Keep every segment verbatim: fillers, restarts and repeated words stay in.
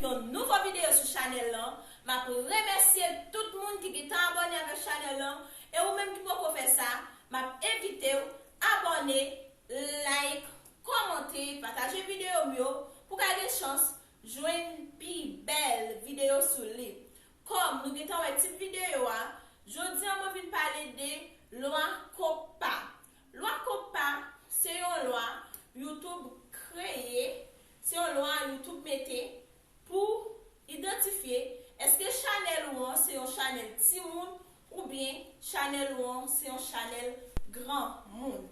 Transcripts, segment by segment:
yon nouvo videyo sou chanèl lan. M ap remèsye tout moun ki gentan abòne avèk chanèl lan. E ou menm ki poko fè sa, m ap envite w abòne, like, kòmante, pataje videyo m yo pou ka gen chans jwenn pi bèl videyo sou li. Kòm nou gentan wè tit videyo a, jodi a mwen vin pale de lwa COPPA. Lwa COPPA se yon lwa YouTube kreye, se yon lwa YouTube mete pou idantifye èske chanèl ou an se yon chanèl timoun oubyen chanèl ou an se yon chanèl granmoun.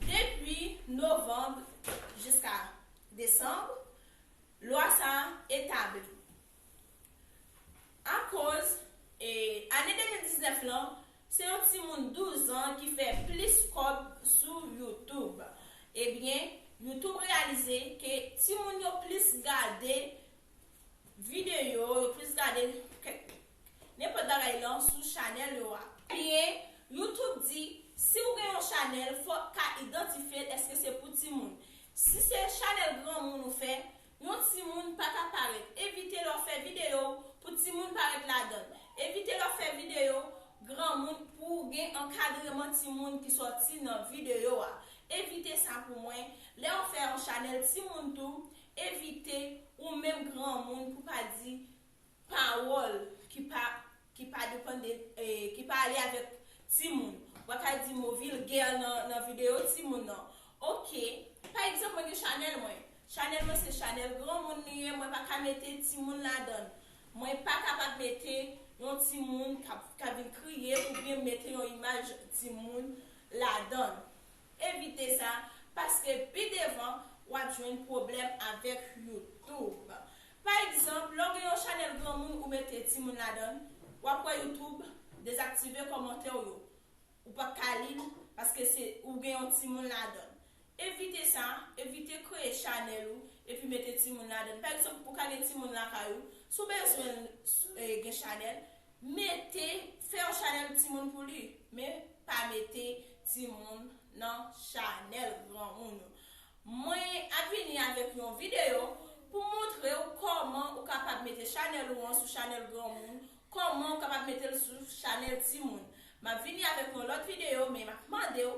Depi novanm jiska desanm, lwa sa a etabli. Akoz, e, ane de mil diznèf lan, se yon timoun douz an ki fè plis kòb sou YouTube. Ebyen, YouTube reyalize ke timoun yo plis gade videyo, yo plis gade kèk, nenpòt bagay lan sou chanèl yo a. Ebyen, YouTube di, si w gen yon chanèl, fò w ka idantifye l èske se pou timoun. Si se chanèl granmoun ou fè, yon timoun pa ka parèt. Evite lè w fè videyo pou timoun parèt ladan l. Evite lè w fè videyo granmoun pou w gen ankadreman timoun ki sòti nan videyo a. Evite sa pou mwen. Lè w fè yon chanèl timoun tou, evite ou menm granmoun pou pa di pawòl ki pa, ki pa depann de, e, ki pa ale avèk timoun. Ou pa ka di mo vilgè nan, nan videyo timoun nan. Oke, pa egzanp, mwen gen chanèl mwen. Chanèl mwen se chanèl granmoun li ye, mwen pa ka mete timoun ladan l. Mwen pa kapab mete yon timoun k ap, k ap vin kriye oubyen mete yon imaj timoun ladan l. Evite sa, paske pi devan, w ap jwenn pwoblèm avèk YouTube. Pa egzanp, lè w gen yon chanèl granmoun ou mete timoun ladan l, w ap wè YouTube dezaktive kòmantè w yo. Ou pa ka li l paske se ou gen yon timoun ladan l. Evite sa, evite kreye chanèl ou epi mete timoun ladan l. Pa egzanp, ou ka gen timoun lakay ou, si w bezwen, e, gen chanèl, mete, fè yon chanèl timoun pou li, men pa mete timoun nan chanèl granmoun ou. Mwen ap vini avèk yon videyo pou montre w kòman ou kapab mete chanèl ou an sou chanèl granmoun, kòman ou kapab mete l sou chanèl timoun. M ap vini avèk yon lòt videyo, men m ap mande w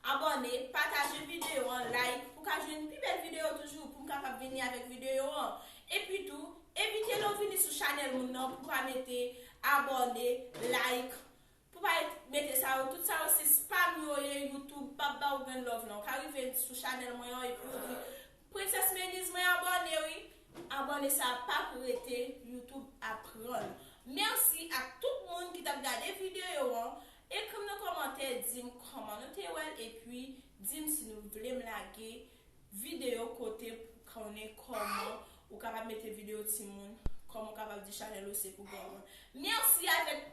abòne, pataje videyo an, like, pou ka jwenn pi bèl videyo toujou, pou m kapab vini avèk videyo an. Epi tou, evite lè w vini sou chanèl moun nan pou pa mete abòne, like, pou pa mete sa yo, tout sa yo se spam yo ye, YouTube p ap ba w grenn love non. Ou ka rive sou chanèl mwen an epi w di, Princess Meniz, mwen abòne wi. Abòne sa pa prete, YouTube ap pran l. Mèsi ak tout moun ki t ap gade videyo an. Ekri m nan kòmantè, di m kòman nou te wè l, epi di m si nou vle m lage videyo kote pou konnen kòman ou kapab mete videyo timoun, kòman ou kapab di chanèl ou se pou granmoun. Mèsi avèk